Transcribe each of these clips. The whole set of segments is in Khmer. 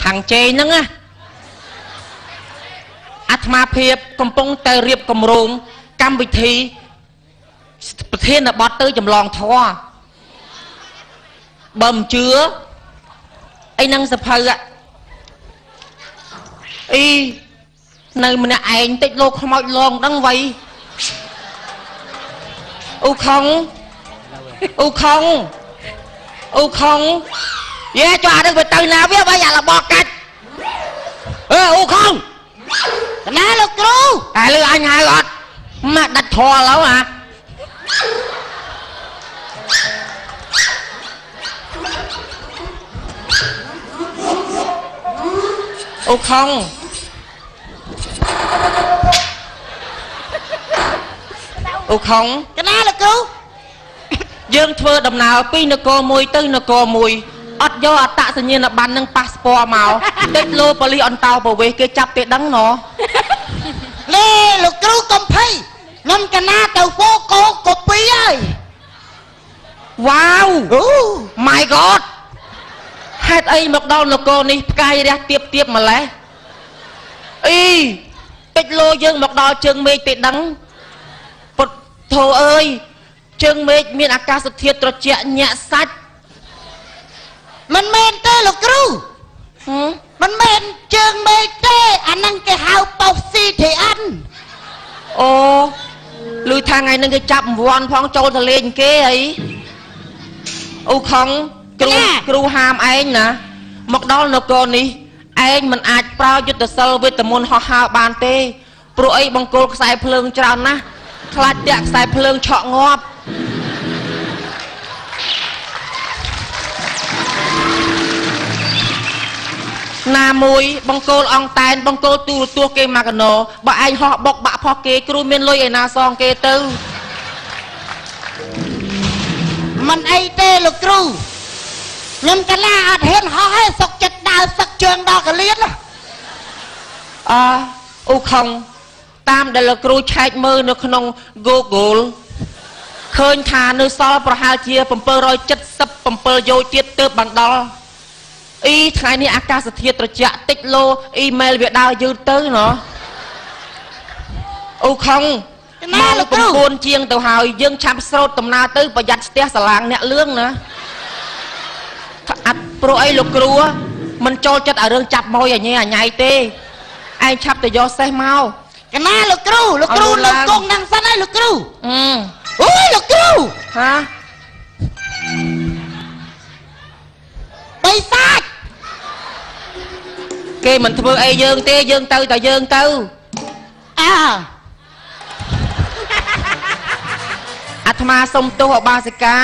ខាងជេហ្នឹងណាអាត្មាភាពកំពុងតែរៀបគម្រោងកម្មវិធីប្រធានបទទៅចម្លងធម៌បើមិនជឿអីហ្នឹងសភៅអីនៅម្នាក់ឯងតិចលោកខ្មោចលងដឹងវៃអ៊ូខុងអ៊ូខុងអ៊ូខុងយេចុះអានឹងវាទៅណាវាបីអារបកាច់អឺអ៊ូខុងកណាលោកគ្រូតែលឺអញហៅអត់ម៉ាក់ដាច់ធေါ်ឡូវហ่าអ៊ូខុងអ៊ូខុងកណាលោកគ្រូយើងធ្វើដំណើរពីនគរមួយទៅនគរមួយអត់យកអត្តសញ្ញាណប័ណ្ណនិងប៉ាសពតមកតិចលោប៉ូលីសអន្តោប្រវេសគេចាប់គេដឹងណលេលោកគ្រូកំភៃខ្ញុំកណាទៅហ្វូកូកូពីហើយវ៉ាវអូ my god ហេតុអីមកដល់នគរនេះផ្កាយរះទៀបទៀបម្លេះអីតិចលោយើងមកដល់ជើងមេឃទេដឹងពុទ្ធោអើយជើងមេឃមានអាកាសធាតុត្រជាក់ញាក់សាច់មិនមែនទេលោកគ្រូមិនមែនជើងមេឃទេអាហ្នឹងគេហៅប៉ុស្ CTN អូឮថាថ្ងៃហ្នឹងគេចាប់វ័នផងចូលទៅលេងគេអីអ៊ូខុងគ្រូហាមឯងណាមកដល់នគរនេះឯងមិនអាចប្រើយុទ្ធសិលវេទមន្តហោះហើរបានទេព្រោះអីបង្គោលខ្សែភ្លើងច្រើនណាស់ខ្លាចតាក់ខ្សែភ្លើងឆក់ងាប់ណាមួយបង្គោលអង្តែនបង្គោលទូរទស្សន៍គេមកកណោបើឯងហោះបុកបាក់ផុសគេគ្រូមានលុយឯណាសងគេទៅមិនអីទេលោកគ្រូខ្ញុំកណាអត់ហ៊ានហោះទេសុកចិត្តដើរសឹកជើងដល់កលៀនអអ៊ូខុងតាមដែលលោកគ្រូឆែកមើលនៅក្នុង Google ឃើញថានៅសល់ប្រហែលជា777យោទៀតទើបបានដល់អីថ្ងៃនេះអាកាសធាតុត្រជាក់តិចលោអ៊ីមែលវាដើរយឺតទៅណោះអ៊ូខុងម៉ោង9ជាងទៅហើយយើងឆាប់ស្រោតដំណើរទៅប្រយ័ត្នស្ទះសាឡាងអ្នកលឿងណាអត់ព្រោះអីលោកគ្រូមិនចូលចិត្តឲ្យរឿងចាប់ម៉ួយអញអញៃទេឯងឆាប់ទៅយកសេះមកកណាលោកគ្រូលោកគ្រូនៅគង់នឹងសិនហើយលោកគ្រូអូយលោកគ្រូហាបិសាចគេមិនធ្វើអីយើងទេយើងទៅតែយើងទៅអើអាត្មាសុំទោសអបាសិកា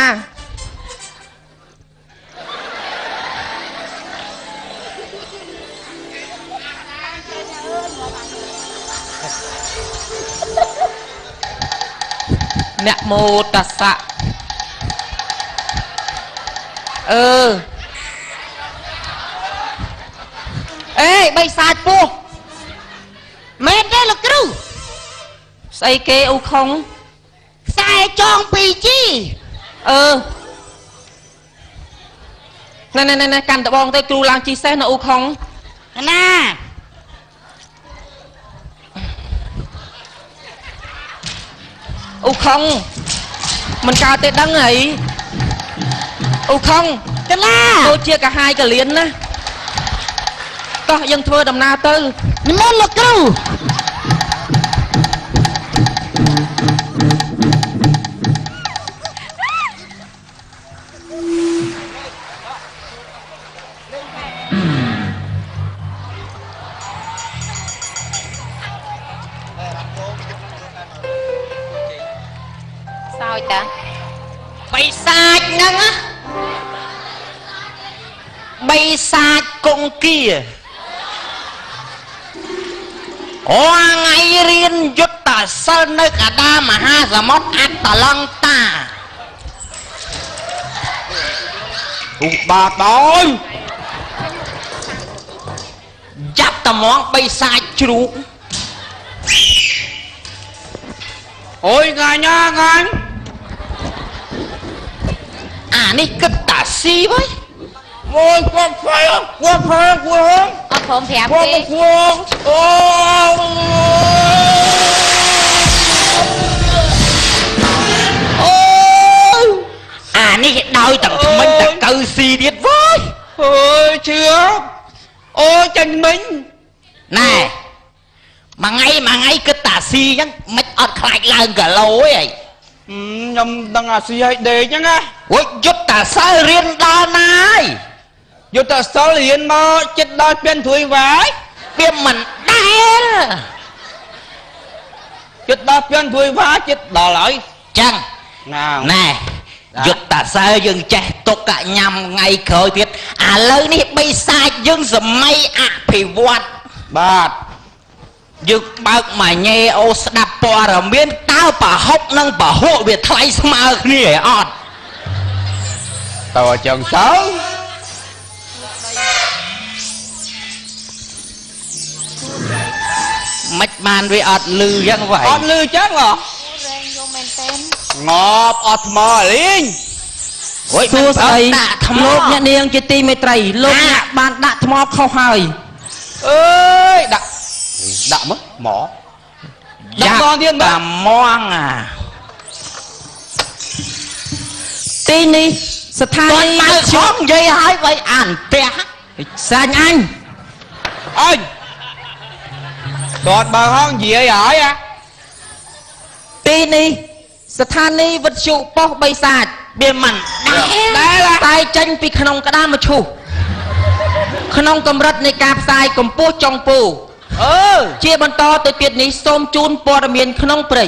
អ្នកមោតសៈអឺអេបិសាចពោះមែនទេលោកគ្រូស្អីគេអ៊ូខុងខ្សែចង 2G អឺណែណែណែកាន់ដបងទៅគ្រូឡើងជីសេះនៅអ៊ូខុងណាអ៊ូខុងមិនកើតទេដឹងអីអ៊ូខុងកណាដូចជាកាហាយកលៀនណាតោះយើងធ្វើដំណើរទៅនិមន្តលោកគ្រូសោយតាបិសាចហ្នឹងណាបិសាចគង្គាអូថ្ងៃរៀនយុទ្ធសិលនៅកដាមហាសមុទ្រអត្តឡង់តាឧបាទអើយចាប់ត្មងបិសាចជ្រូកអូយងាញ់ងាញ់អានេះគិតតាស៊ីវ៉ៃ អូយគាត់ហ្វៃគាត់ហ្វៃគាត់ អត់ព្រមប្រាប់ទេ គាត់អូ អូអានេះដោយទាំងថ្មិញតកៅស៊ីទៀតវើយ អើយជឿអូចាញ់មិញ ណែមួយថ្ងៃមួយថ្ងៃគិតតាស៊ីអញ្ចឹងមិនអត់ខ្លាចឡើងគីឡូទេអី ខ្ញុំដឹងអាស៊ីឲ្យដេកហ្នឹងណា អូយយុទ្ធតាសិលរៀនដល់ណាយ យុទ្ធសិលរៀនមកចិត្តដល់ពៀនព្រួយវាយ វាមិនដែល ចិត្តដល់ពៀនព្រួយវាយចិត្តដល់ហើយ ចឹង ណា ណែយុទ្ធតាសិលយើងចេះទុកញ៉ាំថ្ងៃក្រោយទៀតឥឡូវនេះបិសាចយើងសម័យអភិវឌ្ឍ បាទ យើងបើកមួយញ៉េអូស្ដាប់ព័ត៌មានតើប្រហុកនិងប្រហុកវាថ្លៃស្មើគ្នាហ៎អត់ តើចឹងទៅ មិនបានវាអត់លឺចឹងវ៉ៃ អត់លឺចឹងហ៎ រែងយកមែនតើ ងាប់អត់ថ្មលីង អូយ សួស្តី ដាក់ថ្ម លោកអ្នកនាងជាទីមេត្រីលោកអ្នកបានដាក់ថ្មខុសហើយ អើយដាក់ដាក់មើលមកដាក់ដងទៀតមើល តាមងអា ទីនេះស្ថា គាត់ នីយ៍ បើកឆងនិយាយឲ្យໄວអានផ្ទះ សាញ់អញ អញគាត់បើកហងនិយាយហើយអា ទីនេះស្ថានីយ៍វិទ្យុប៉ុស្តិ៍បីសាច វាមិន ដែល តែចេញពីក្នុងក្តារមឈូសក្នុងកម្រិតនៃការផ្សាយកម្ពស់ចុងពូ អឺ ជាបន្តទៅទៀតនេះសូមជូនព័ត៌មានក្នុងព្រៃ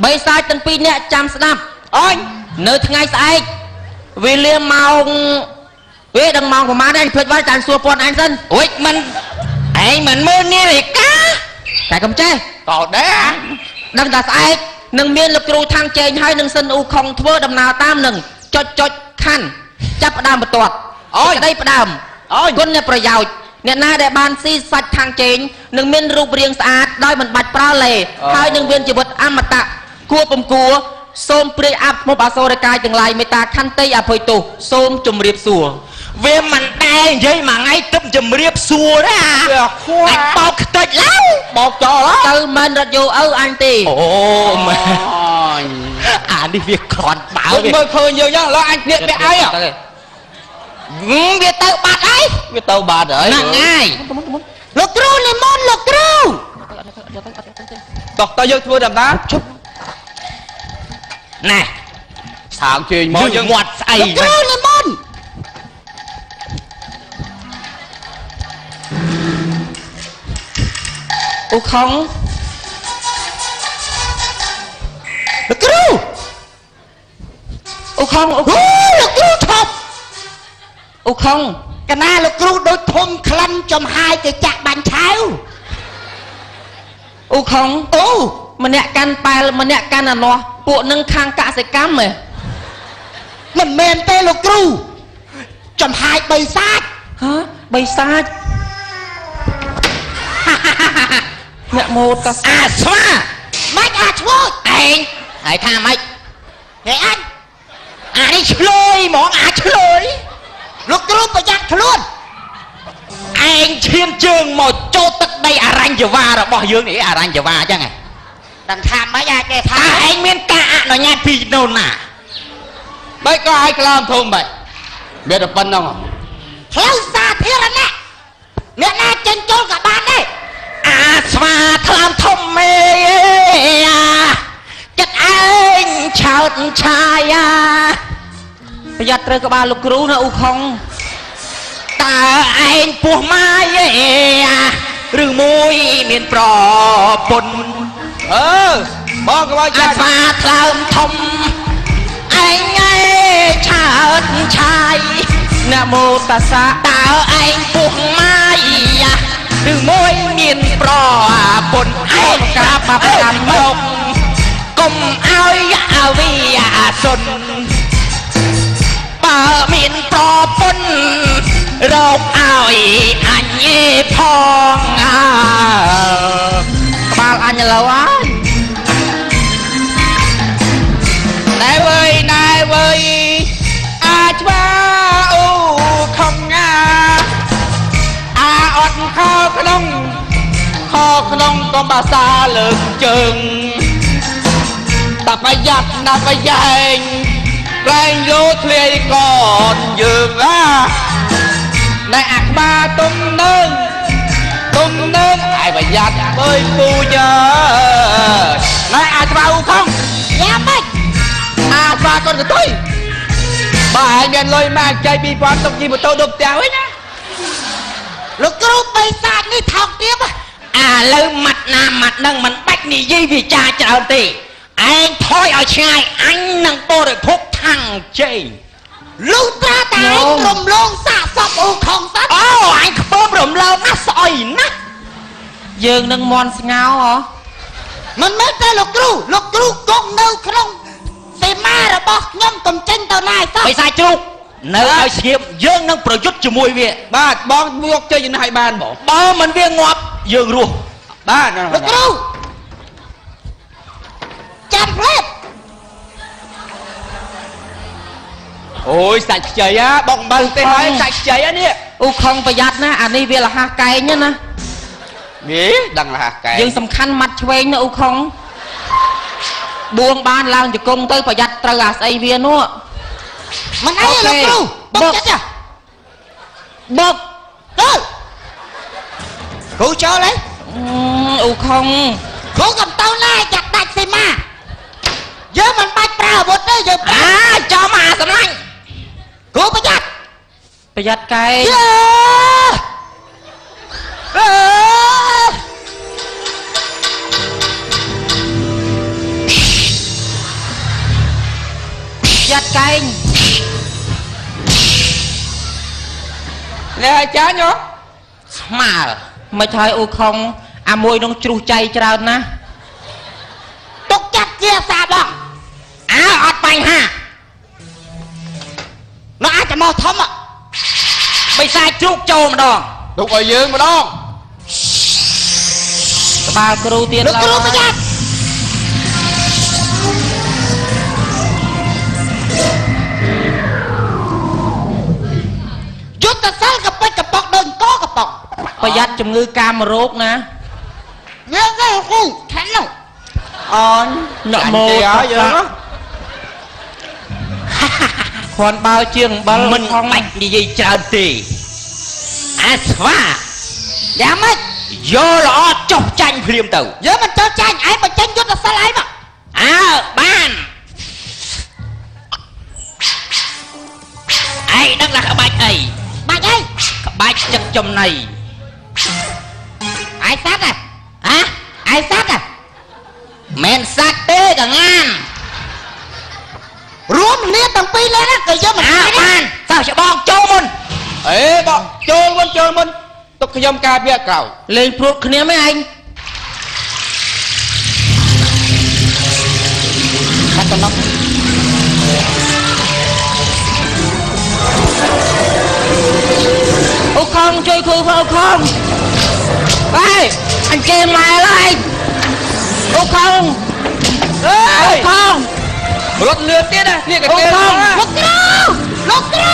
បីសាចទាំងពីរអ្នកចាំស្ដាប់ អញ នៅថ្ងៃស្អែកវេលាម៉ោងវាដឹងម៉ោងប្រហែលដែរភ្លេចបាត់តាមសួរព័ន្ធអញសិន អូយមិនឯងមិនមើលនាឡិកា តែកុំចេះ តដែរ ដឹងតែស្អែកនឹងមានលោកគ្រូខាងជែងហើយនឹងសិនអ៊ូខុងធ្វើដំណើរតាមនឹងចុចចុចខណ្ឌចាប់ផ្ដើមបន្ទាត់ក្តីផ្ដើមគុណអ្នកប្រយោជន៍អ្នកណាដែលបានស៊ីសាច់ខាងជែងនឹងមានរូបរាងស្អាតដោយមិនបាច់ប្រើលេហើយនឹងមានជីវិតអមតៈគួរពំគួរសូមព្រាយអាប់មុខអសូរកាយទាំងឡាយមេត្តាខន្តីអភ័យទោសសូមជម្រាបសួរ វាមិនដែលនិយាយមួយថ្ងៃទឹកជម្រាបសួរណា វាខួរ អញបោកខ្ទេចឡើយ បោកចោល ទៅមិនរត់យោឪអញទេ អូមែន អញ អានេះវាគ្រាន់បើ មើលឃើញយើងចឹងឡើយអញទៀតពាក់អី វាទៅបាត់ហើយ វាទៅបាត់ហើយ ហ្នឹងហើយ លោកគ្រូនិមន្តលោកគ្រូ តោះតើយើងធ្វើដំណើរជប់ ណែ ឆាងជើញមក យើងមាត់ស្អី លោកគ្រូនិមន្ត អ៊ូខុង លោកគ្រូ អ៊ូខុង អូលោកគ្រូឈប់ អ៊ូខុង កណាលោកគ្រូដូចធំក្លិនចំហាយគេចាក់បាញ់ឆៅ អ៊ូខុង អូ ម្នាក់កាន់ប៉ែលម្នាក់កាន់អានាស់ពួកនឹងខាងកសិកម្មហ៎ មិនមែនទេលោកគ្រូចំហាយបីសាច់ ហ៎បីសាច់អ្នកម៉ូត អាស្វា មិនអាឈ្មោះ ឯងហើយថាម៉េច ហេអញ អានេះឆ្លើយហ្មងអាឆ្លើយ លោកគ្រូប្រយ័ត្នខ្លួន ឯងឈានជើងមកចូលទឹកដីអរញ្ញវ៉ារបស់យើងនេះអរញ្ញវ៉ាអញ្ចឹងហ៎ ដឹងថាម៉េចអាចគេថា តើឯងមានការអនុញ្ញាតពីដូនណា បីក៏ឲ្យក្លោមធំបែមានតែប៉ុណ្្នឹង ផ្លូវសាធារណៈអ្នកណាចេញចូលក៏បានដែរ អាស្វាថ្លើមធំមេចិត្តឯងឆោតឆាយា ប្រយ័ត្នត្រូវក្បាលលោកគ្រូណាអ៊ូខុង តើឯងពោះម៉ាយឬមួយមានប្រពន្ធ អឺបងក្បាល អា ចាច់ ស្វាថ្លើមធំឯងឯឆោតឆាយ នមោតស្សៈ តើឯងពោះម៉ាយឬមួយមានប្រពន្ធឯង ក្រាបបាបកម្ម មកកុំឲ្យអាវីអាសុនបើមានប្រពន្ធរកឲ្យអញឯផងអើ ក្បាលអញឥឡូវហើយ ណែវើយណែវើយអាឆ្វា ក្នុងកំបាសាលើកជើងតាប្រយ័ត្នណាប្រយែងប្រែងយោធ្លាយកនយើងអាណែអាក្បាលទុំនឹងទុំនឹងឯប្រយ័ត្នបើយពូយើណែអាស្វាអ៊ូខង យ៉ាងម៉េច អាស្វាកូនកតុយបើឯងមានលុយមកចៃ2000ទុកជិះម៉ូតូដប់ផ្ទះវិញណា លោកគ្រូបិសាចនេះថោកទាប អាលើម៉ាត់ណាម៉ាត់នឹងមិនបាច់និយាយវាចាច្រើនទេឯងថយឲ្យឆ្ងាយអញនឹងបរិភោគខាងជ័យ លុះត្រាតែឯងរំលងសាកសពអ៊ូខងសិន អូអញខ្ពើមរំលងណាស់ស្អុយណាស់ យើងនឹងមន់ស្ងោហ៎ មិនមែនទេលោកគ្រូលោកគ្រូគង់នៅក្នុងសីមារបស់ខ្ញុំកុំចេញទៅណាឲ្យសោះ បិសាចជ្រូកនៅឲ្យស្ងៀមយើងនឹងប្រយុទ្ធជាមួយវា បាទបងមកជ័យជំនះឲ្យបានបង បើមិនវាងាប់យើងរស់ បាទ លោកគ្រូចាំផ្លេត អូយសាច់ខ្ចីហ่าបងអំបិលទេហើយសាច់ខ្ចីហ่าនេះ អ៊ូខងប្រយ័ត្នណាអានេះវាលះកែងណា មីដឹងលះកែង យើងសំខាន់ម៉ាត់ឆ្វេងណាអ៊ូខងបួងបានឡើងជង្គង់ទៅប្រយ័ត្នត្រូវអាស្អីវានោះ មិនអីលោកគ្រូបុកចិត្តបុកទៅគ្រូចូលហី អ៊ូខង គ្រូកំទៅណាចាក់ដាច់សីមាយើងមិនបាច់ប្រើអាវុធទេយើងប្រើ ចំអាសម្លាញ់ គ្រូប្រយ័ត្ន ប្រយ័ត្នកែង ប្រយ័ត្នកែង នេះអាចារ្យញ ស្មើ មិនហើយអ៊ូខងអាមួយនឹងជ្រុះចៃច្រើនណាស់ ទុកចាត់ជាសាបង អើអត់បញ្ហា nóអាចจะមកធំ បិសាចជ្រូកចូលម្ដង ទុកឲ្យយើងម្ដង ក្បាលគ្រូទៀត លោកគ្រូប្រយ័ត្នយុទ្ធសាស្ត្រកប៉ិចកប៉ុកដូចកកប៉ុក ប្រយ័ត្នជំងឺកាមរោគណា ញ៉ាំគេគ្រូឋាននោះ អូន នមោ យើង គ្រាន់បើជាងអំបិល មិនបាច់និយាយច្រើនទេអាស្វា យ៉ាងម៉េច យកល្អចុះចាញ់ភ្លាមទៅ យើងមិនចុះចាញ់ឯងបញ្ចេញយុទ្ធសាស្ត្រឯងមក អើបានឯងដឹងថាក្បាច់អី បាច់អី ក្បាច់ចឹកចំណៃ ឯងសัตว์ហ៎ ហ៎ ឯងសัตว์ហ៎ មិនសัตว์ទេកងាន រួមគ្នាទាំងពីរលើណាក៏យកមិន បានសោះច្បងចូលមុន អេបងចូលមុនចូលមុនទុកខ្ញុំការពារក្រោយ លេងព្រួតគ្នាមែនឯង បាត់តំណប់ អ៊ូខងជួយគ្រូផងអ៊ូខងអេអញគេម៉ែឡើយអ៊ូខង អេ អ៊ូខង រត់លឿនទៀតណានេះក៏គេ លោកគ្រូលោកគ្រូ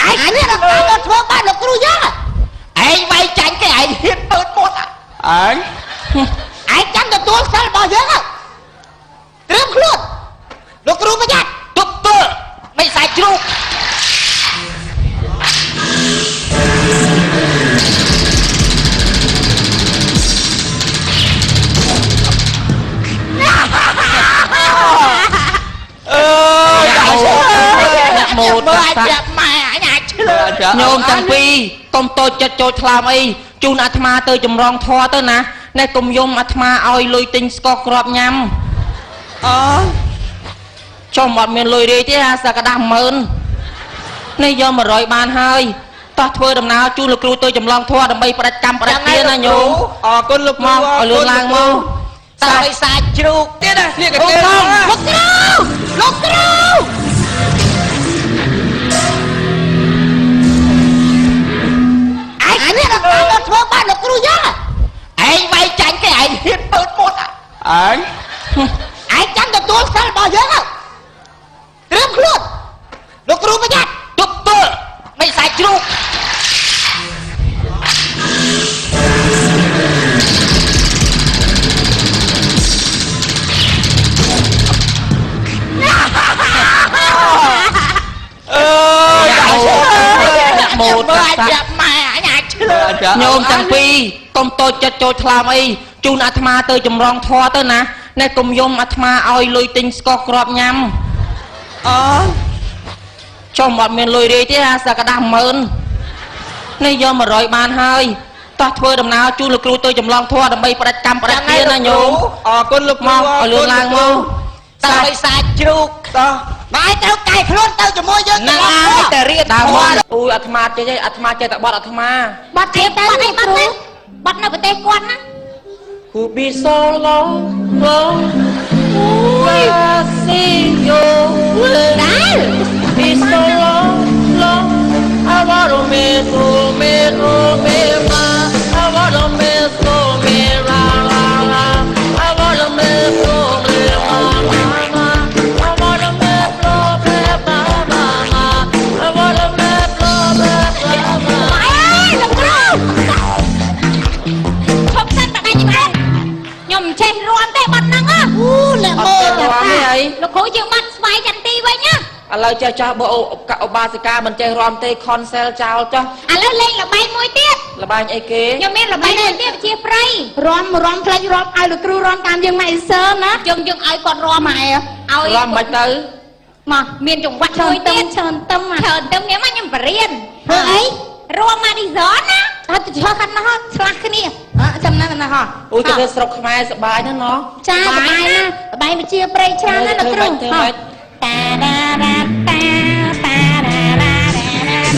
ឯងនេះដល់ដល់ធ្វើបានលោកគ្រូយ៉ាង ឯងវាយចាញ់គេឯងហ៊ានពើតមាត់ ឯង ឯងចាំទទួលសិលរបស់យើងត្រៀមខ្លួនលោកគ្រូប្រយ័ត្ន ទប់ទល់មិនសាច់ជ្រូក អើយ មោ មើលអាចប្រាប់ម៉ែអញអាចឆ្លើ ញោមទាំងពីរកុំតូចចិត្តចូលថ្លើមអីជូនអាត្មាទៅចម្រងធွာទៅណាណែកុំយំអាត្មាឲ្យលុយទិញស្ករគ្រាប់ញ៉ាំ អើ ចុះអត់មានលុយរាយទេអាសក្តា10000នេះយក100បានហើយតោះធ្វើដំណើរជូនលោកគ្រូទៅចម្លងធွာដើម្បីផ្ដាច់កម្មផ្ដាច់ទានណាញោម អរគុណលោកគ្រូ មកឲ្យលឿនឡើងមក សាយសាច់ជ្រូក ទៀតណានេះក៏គេ លោកគ្រូលោកគ្រូឯងនេះដល់ដល់ធ្វើបានលោកគ្រូយ៉ាង ឯងវាយចាញ់គេឯងហ៊ានពើតមាត់ ឯង ឯងចាំទទួលសិលរបស់យើងត្រៀមខ្លួនលោកគ្រូប្រយ័ត្ន ទប់ទល់មិនសាច់ ញោមទាំងពីរកុំតូចចិត្តចូលថ្លើមអីជូនអាត្មាទៅចម្រងធွာទៅណាណែកុំយំអាត្មាឲ្យលុយទិញស្ករគ្រាប់ញ៉ាំអូចុះអត់មានលុយរាយទេអាសក្តា10000នេះយក100បានហើយតោះធ្វើដំណើរជូនលោកគ្រូទៅចម្លងធွာដើម្បីផ្ដាច់កម្មផ្ដាច់ទានណាញោមអរគុណលោកគ្រូមកឲ្យលឿនឡើងមកតើឲ្យសាច់ជ្រូកតោះបាយត្រូវកែខ្លួនទៅជាមួយយើង ណាតែរៀនដើមអូយអាត្មាចេះទេអាត្មាចេះតែបត់អាត្មាបត់ទៀតទៅលោកគ្រូបត់នៅប្រទេសគាត់ណា Who be so long long I see you ដែរ be so long long I want to miss oh me oh me ma I want to miss oh me ra ra ra I want to miss oh me ma ma I want to miss oh me ma ma ma I want to miss oh me ma ma លោកគ្រូឈប់សិនបដាច់ច្បាស់ខ្ញុំមិនចេះរាំទេបាត់ហ្នឹងហ៎ អូលាក់មើល រាំទេអី លោកគ្រូយើងបាត់ស្វ័យចន្ទីវិញណា ឥឡូវចេះចាស់បើឧបាសិកាមិនចេះរាំទេ cancel ចោលចុះ ឥឡូវលេងល្បែងមួយទៀត ល្បែងអីគេ ខ្ញុំមានល្បែងមួយទៀតជាប្រៃ រាំរាំផ្លេចរាំឲ្យលោកគ្រូរាំតាមយើងម៉ែសើណា យើងយើងឲ្យគាត់រាំម៉ែឲ្យ រាំមិនទៅ មកមានចង្វាក់មួយទៀត ច្រើនទឹម ច្រើនទឹមខ្ញុំខ្ញុំបរៀន ធ្វើអី រាំម៉ាឌីហ្សនណា អត់ឆ្លោះខាត់ណោះឆ្លាស់គ្នាចាំណាណាហោះ អូទៅស្រុកខ្មែរសបាយណាស់ណោះ ចាសបាយណាស់សបាយវិជាព្រៃច្រើនណាស់លោកគ្រូ តាតាតាតាតាតាតា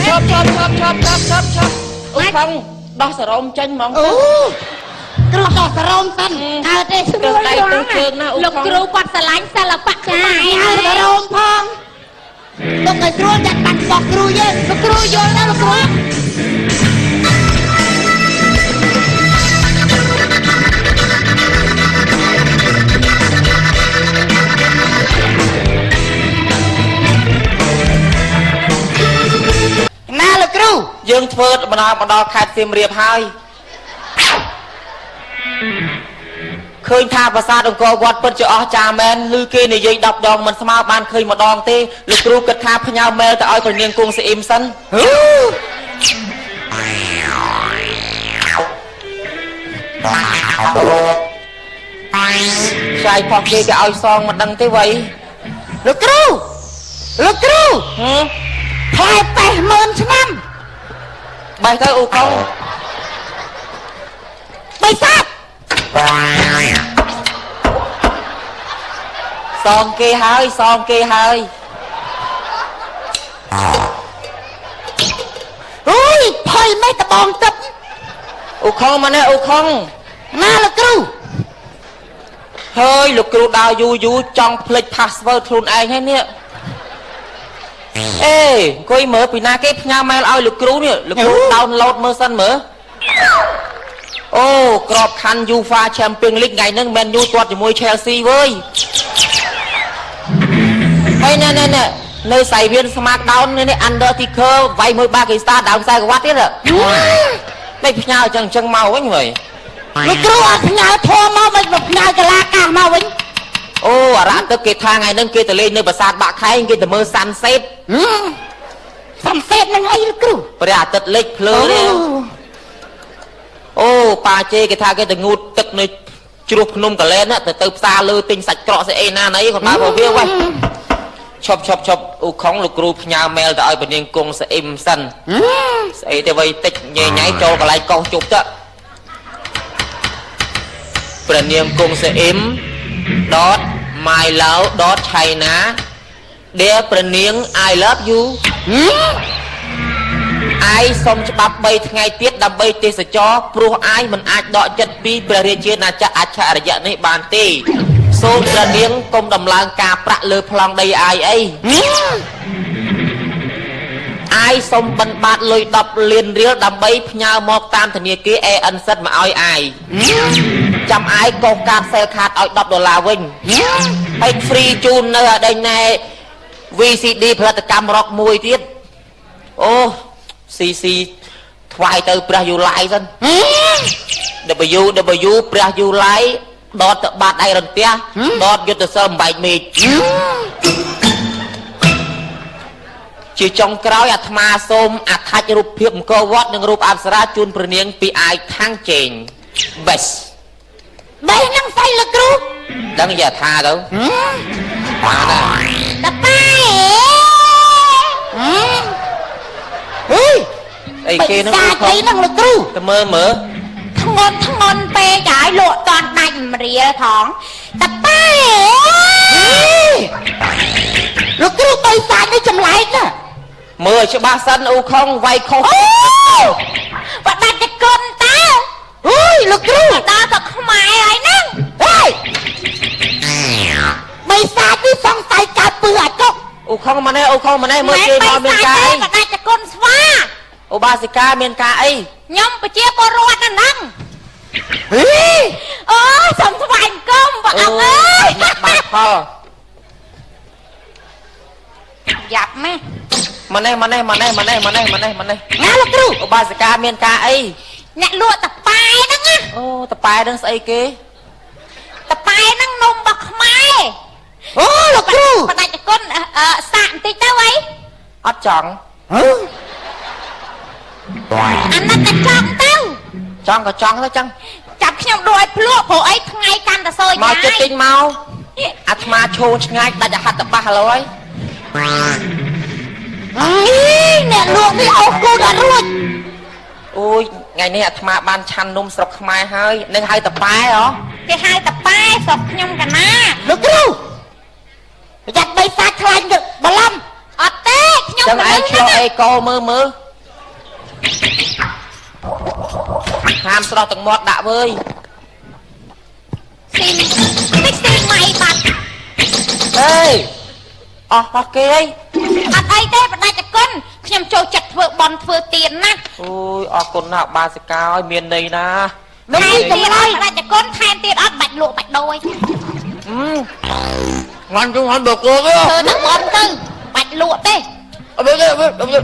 ឈប់ឈប់ឈប់ឈប់ឈប់ឈប់ឈប់អូខំដោះសរោមចេញហ្មង អូគ្រូដោះសរោមសិនអើទេ ស្រួលដៃទៅជើងណាអូ លោកគ្រូគាត់ស្រឡាញ់សិល្បៈខ្មែរ ហើយសរោមផងទុកឲ្យស្រួលចាត់បាត់បោះគ្រូយើង លោកគ្រូយល់ណាលោកគ្រូ ណាលោកគ្រូ យើងធ្វើដំណើរមកដល់ខេត្តសៀមរាបហើយឃើញថាប្រាសាទអង្គរវត្តពិតជាអស្ចារ្យមែនឬគេនិយាយ10ដងមិនស្មើបានឃើញម្ដងទេលោកគ្រូគិតថាផ្ញើមែលទៅឲ្យព្រះនាងគង់ស៊ីអ៊ីមសិន ខ្លាយផុសគេគេឲ្យសងមិនដឹងទេវ៉ៃ លោកគ្រូលោកគ្រូផ្លែប៉េះម៉ឺនឆ្នាំ បេះទៅអូខុង បិសាទ សងគេហើយសងគេហើយ អូយផុយមេះដបងទឹក អូខុងមកនេះអូខុង ណាលោកគ្រូ ហើយលោកគ្រូដើរយូរយូរចង់ភ្លេច password ខ្លួនឯងហើយនេះអេអង្គុយមើលពីណាគេផ្ញើម៉ែលឲ្យលោកគ្រូនេះលោកគ្រូ download មើលសិនមើលអូក្របខ័ណ្ឌ UEFA Champions League ថ្ងៃហ្នឹងមែនយូទាត់ជាមួយ Chelsea វើយហើយណែណែណែនៅសៃវៀន Smackdown នេះ Undertaker វាយមួយបាគីស្ថានដើមខ្សែក្រវ៉ាត់ទៀតមិនផ្ញើអញ្ចឹងអញ្ចឹងមកវិញវើយ លោកគ្រូអត់ផ្ញើធម៌មកមិនផ្ញើកលាកាសមកវិញ អូអារ៉ាទឹកគេថាថ្ងៃហ្នឹងគេទៅលេងនៅប្រាសាទបាក់ខែងគេទៅមើលសាន់សេត សាន់សេតនឹងអីលោកគ្រូ ព្រះអាទិត្យលិចភ្លើទេអូប៉ាជេគេថាគេទៅងូតទឹកនៅជ្រោះភ្នំកលែនទៅទៅផ្សារលើទិញសាច់ក្រកស្អីណាណីគាត់មកវាវិញឈប់ឈប់ឈប់អូខុងលោកគ្រូផ្ញើមែលទៅឲ្យពនាងគង់ស្អ៊ីមសិនស្អីទេវៃតិចញ៉ៃញ៉ៃចូលកន្លែងកោសជប់ទៅព្រះនាងគង់ស្អ៊ីម .mylove.china ដេព្រះនាង I love you អាយសុំច្បាប់3ថ្ងៃទៀតដើម្បីទេសចរព្រោះអាយមិនអាចដកចិត្តពីព្រះរាជាណាចក្រអច្ឆរិយៈនេះបានទេសូមព្រះនាងកុំដំឡើងការប្រាក់លើប្លង់ដីអាយអីអាយសុំបិណ្ឌបាតលុយ10លានរៀលដើម្បីផ្ញើមកតាមធនាគារ ANZ មកឲ្យអាយចាំអាយកោសកាតសេលខាតឲ្យ10ដុល្លារវិញហើយ free ជូននៅឲ្យដេញណែ VCD ផលិតកម្មរ៉ុកមួយទៀតអូ CC ថ្វាយទៅព្រះយូឡៃសិន WW ព្រះយូឡៃដតទៅបាតដៃរន្ទះដតយុទ្ធសិលបំបែកមេឃ ជាចុងក្រោយអាត្មាសូមអថាច់រូបភាពអង្គរវត្តនិងរូបអប្សរាជូនព្រះនាងពីអាយខាងជេងបេស បេសហ្នឹងស្អីលោកគ្រូ ដឹងយាថាទៅបានណា តប៉ែ អេ អីគេហ្នឹង សាច់អីហ្នឹងលោកគ្រូ ទៅមើលមើល ធ្ងន់ធ្ងន់ពេកហើយលក់តន់ដាច់1រៀលផងតប៉ែ លោកគ្រូបីសាច់នេះចម្លែកណា មើលច្បាស់សិនអ៊ូខុងវាយខុស បដាច់តគុណតើ អូយលោកគ្រូ ដល់ក៏ខ្មែរហើយហ្នឹង ហេបីសាច់នេះសង្ស័យកើតពឹសអាចុក អ៊ូខុងម៉ណេះអ៊ូខុងម៉ណេះមើលគេមកមានការអី បដាច់តគុណស្វា ឧបាសិកាមានការអី ខ្ញុំប្រជាពលរដ្ឋហ្នឹង ហេ អូសូមថ្វាយអង្គមព្រះអង្គអើយ បាត់ផល យ៉ាប់ម៉េះ ម៉ណេះម៉ណេះម៉ណេះម៉ណេះម៉ណេះម៉ណេះម៉ណេះ ណាលោកគ្រូ ឧបាសិកាមានការអី អ្នកលក់តប៉ែហ្នឹងណា អូតប៉ែហ្នឹងស្អីគេ តប៉ែហ្នឹងនំរបស់ខ្មែរ អូលោកគ្រូ បដិគុណសាកបន្តិចទៅអី អត់ចង់ ហឺ អាណិតតែចង់ទៅ ចង់ក៏ចង់ទៅចឹង ចាប់ខ្ញុំដួលឲ្យភ្លក់ព្រោះអីថ្ងៃកាន់តែសយ មកចិត្តទិញមកអាត្មាឈោឆ្ងាយដាច់អហត្តបាសឥឡូវហើយ អីអ្នកលក់នេះអូសគូដល់រួច អូយថ្ងៃនេះអាត្មាបានឆាន់នំស្រុកខ្មែរហើយនឹងហៅតប៉ែហ៎ គេហៅតប៉ែស្រុកខ្ញុំកណា លោកគ្រូប្រយ័ត្នបីសាច់ខ្លាញ់ទៅបលំ អត់ទេខ្ញុំ ចឹងឯងឆ្លោះអីកោមើលមើលហាមស្រស់ទាំងមាត់ដាក់វើយ ស៊ីតិចស៊ីម៉ៃបាត់ អេអស់អស់គេអី អត់អីទេបដិគុណខ្ញុំចូលចិត្តធ្វើបន់ធ្វើទានណា អូយអរគុណណាស់បាសិកាអើយមានន័យណា នឹងនេះចម្លែក បដិគុណថែមទៀតអត់បាច់លក់បាច់ដូរ ងន់ជុំហន់បកគោ ធ្វើតែបន់ទៅបាច់លក់ទេ អត់ទេអត់ទេ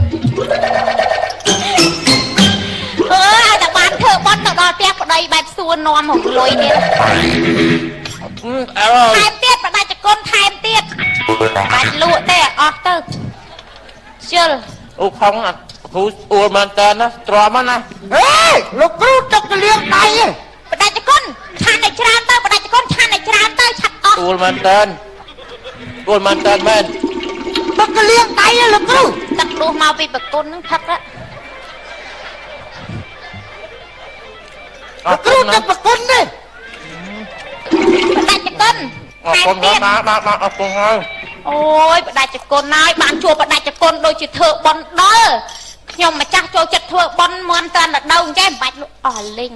អើឲ្យតែបានធ្វើបន់ទៅដល់ផ្ទះប្តីបែបសួរនាំរកលុយទៀតថែមទៀតបដិគុណថែមទៀតបាច់លក់ទេអស់ទៅជិល អូខុងអាគ្រូអួលមែនតើណាទ្រាំណា ហេលោកគ្រូទឹកលៀងដៃឯង បដិគុណឆានឲ្យច្រើនទៅបដិគុណឆានឲ្យច្រើនទៅឆាត់អស់ អួលមែនតើអួលមែនតើមែន ទឹកលៀងដៃលោកគ្រូ ទឹកដួសមកពីប្រគុណហ្នឹងផឹក លោកគ្រូទឹកប្រគុណទេ បដិគុណ អរគុណបាទបាទបាទអរគុណហើយ អូយបដិគុណហើយបានជួបបដិគុណដូចជាធ្វើបន់ដល់ខ្ញុំម្ចាស់ចូលចិត្តធ្វើបន់មន់តាន់រដូវអញ្ចឹងមិនបាច់លក់អស់លីង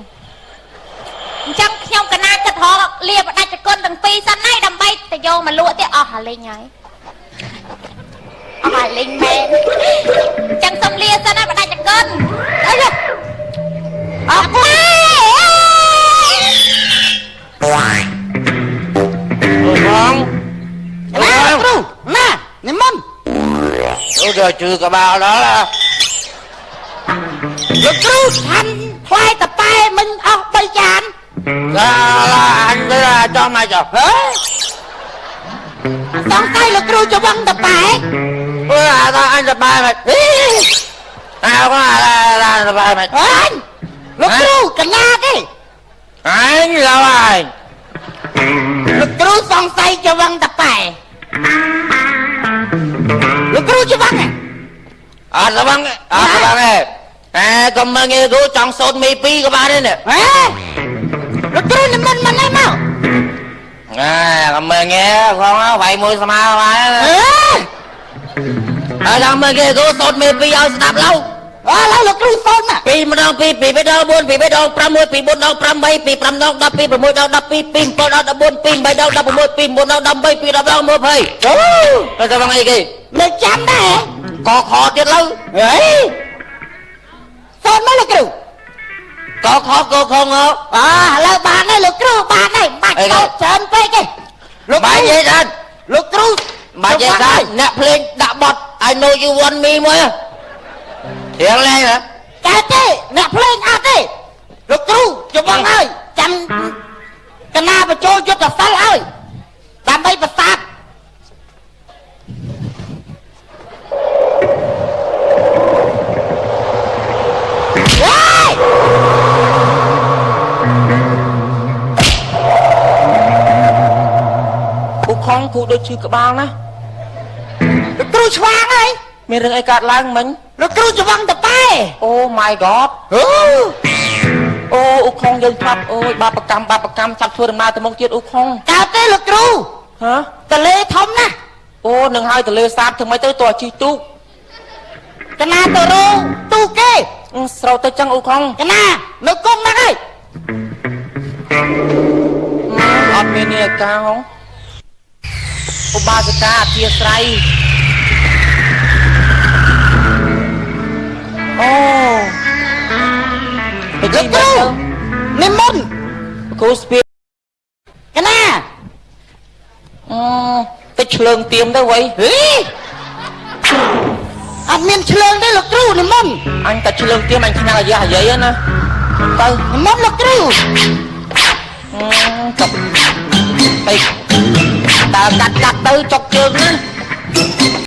អញ្ចឹងខ្ញុំកណាគិតរកលាបដិគុណទាំងពីរសិនហើយដើម្បីទៅយកមកលក់ទៀតអស់លីងហើយអស់លីងមែនអញ្ចឹងសុំលាសិនហើយបដិគុណ អីអរគុណ អូបង ណាគ្រូណានិមន្ត អូដល់ជឿក្បាលដល់ លោកគ្រូឆាន់ផ្លែតប៉ែមិញអស់3ចាន ដល់អញទៅចង់មកចុះ ហេសង្ស័យលោកគ្រូច្វឹងតប៉ែ អូអាដល់អញតប៉ែមិន អេ អើអាដល់តប៉ែមិន អញលោកគ្រូកណាទេ អញឡើយ លោកគ្រូសង្ស័យច្វឹងតប៉ែលោកគ្រូច្វឹង អត់ច្វឹងអត់ច្វឹងទេអែកុំមើលងាយគ្រូចង់សូត្រមីពីរក៏បានដែរនេះ ហេលោកគ្រូនិមន្តមកនេះមក អែកុំមើលងាយផងវាយមួយស្មើបាន អេ អើដល់មើលគេគ្រូសូត្រមីពីរឲ្យស្ដាប់ឡូវ អើឡូវលោកគ្រូសូត្រណា ពីរម្ដងពីរពីរបីដង4ពីរបីដង5 1ពីរ4ដង5 3ពីរ5ដង10ពីរ6ដង12ពីរ7ដង14ពីរ8ដង16ពីរ9ដង13ពីរ10ដង20 អូ ទៅទៅអីគេ លើចាំដែរ កខទៀតឡូវ ហេសូត្រមកលោកគ្រូ កខកខង អើឥឡូវបានហើយលោកគ្រូបានហើយបាច់តច្រើនពេកទេ លោកបាយនិយាយដែរ លោកគ្រូ បាយនិយាយដែរអ្នកភ្លេងដាក់បត់ I know you want me មួយរៀងលេងហ៎ កែទេអ្នកភ្លេងអត់ទេលោកគ្រូច្បងហើយចាំកណាបញ្ចូលយុទ្ធសិលឲ្យដើម្បីប្រសាទ គ្រូដូចឈឺក្បាលណា លោកគ្រូឆ្វាងហើយ មានរឿងអីកើតឡើងមិញ លោកគ្រូច្វឹងតប៉ែ អូ my god អូ អូអ៊ូខុងយើងឆាប់អូយបាបកម្មបាបកម្មឆាប់ធ្វើដំណើរទៅមុខទៀតអ៊ូខុង កើតទេលោកគ្រូ ហ៎ តលេធំណាស់ អូនឹងហើយទលេសាបធ្វើម៉េចទៅតើជិះទូក កណាទៅរោទូកគេ ស្រោតទៅចឹងអ៊ូខុង កណានៅគង់ហ្នឹងហើយ អត់មាននាឡិកាហងឧបាសិកាអធិស្រ័យអូ លោកគ្រូនិមន្ត គ្រូស្ពី កណា អូតិចឆ្លើងទៀមទៅវ៉ៃ ហីអត់មានឆ្លើងទេលោកគ្រូនិមន្ត អញតែឆ្លើងទៀមអញខ្ញាល់អាយ៉ាអាយាយណាទៅ និមន្តលោកគ្រូ ចុកទៅដើរកាត់កាត់ទៅចុកជើងណា